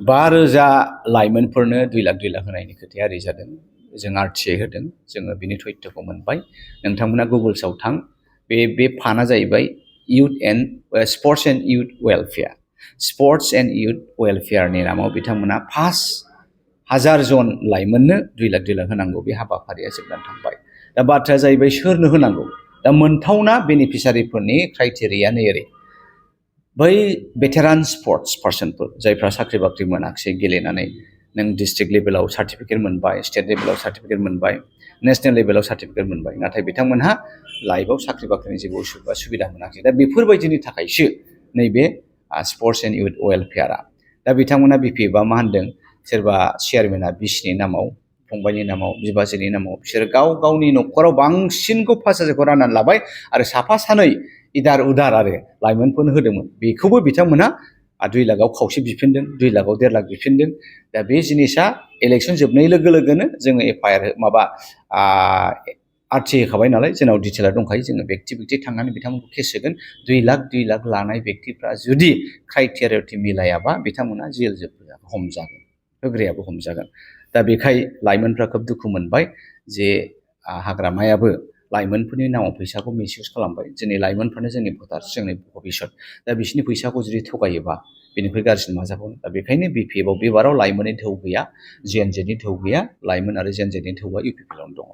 5,000 लाइमोनफोरनो 2 लाख होनायनि खोथाया ओरै जादों जों RTI होदों जोङो बिनि तथ्यखौ मोनबाय नोंथांमोना गुगोल्सआव थां बे फान्डआ जाहैबाय sports and youth welfare sports and youth वेलफेयारनि नामाव बिथांमोना 5,000 जन लाइमोननो 2 लाख होनांगौ बे हाबाफारिया जोबनानै थांबाय दा बाथ्राया जाहैबाय सोरनो होनांगौ दा मोनथावना बेनिफिसारिफोरनि क्राइटेरिया नै ओरै बै भेटेरान स्पर्ट्स पार्सनफोर जायफ्रा साख्रि बाख्रि मोनाखिसै गेलेनानै नों डिस्ट्रिक्ट लेभेलाव सार्टिफिकेट मोनबाय स्टेट लेभेलाव सार्टिफिकेट मोनबाय नेशनेल लेभेलाव सार्टिफिकेट मोनबाय नाथाय बिथांमोनहा लाइफआव साख्रि बाख्रिनि जेबो सुबिदा मोनाखै दा बेफोरबायदिनि थाखायसो नैबे स्पर्ट्स एन्ड इउथ वेलफेयारा दा बिथांमोना BPFआ मा होनदों सोरबा चेयारमेना बिसिनि नामाव फंबायनि नामाव बिबाजैनि नामाव बिसोर गाव गावनि न'खराव बांसिनखौ 5,000खौ राननानै लाबाय आरो साफा सानै इदार उदार आरो लाइमोनफोरनो होदोंमोन बेखौबो बिथांमोना 2 लाखआव खावसे बिफिनदों 2 लाखआव 1.5 लाख बिफिनदों दा बे जिनिसा इलेक्सन जोबनाय लोगो लोगोनो जोङो FIR माबा RTI होखाबाय नालाय जोंनाव डिटेला दंखायो जोङो व्यक्ति थांनानै बिथांमोनखौ केस होगोन 2 लाख लानाय व्यक्तिफ्रा जुदि क्राइटेरियाथि मिलायाबा बिथांमोना जेल हमजागोन होग्रायाबो हमजागोन दा बेखाय लाइमोनफ्रा खोब दुखु मोनबाय जे हाग्रामायाबो लाइमोनफोरनि नामाव फैसाखौ मिसइउज खालामबाय जोंनि लाइमोनफ्रानो जोंनि भटार्स जोंनि भबिसत दा बिसोरनि फैसाखौ जुदि थगायोबा बेनिफ्राय गाज्रि मा जाबावनो दा बेखायनो BPFआव बेबाराव लाइमोननि थौ गैया JNZनि थौ गैया लाइमोन आरो JNZनि थौआ UPPLआवनो दङ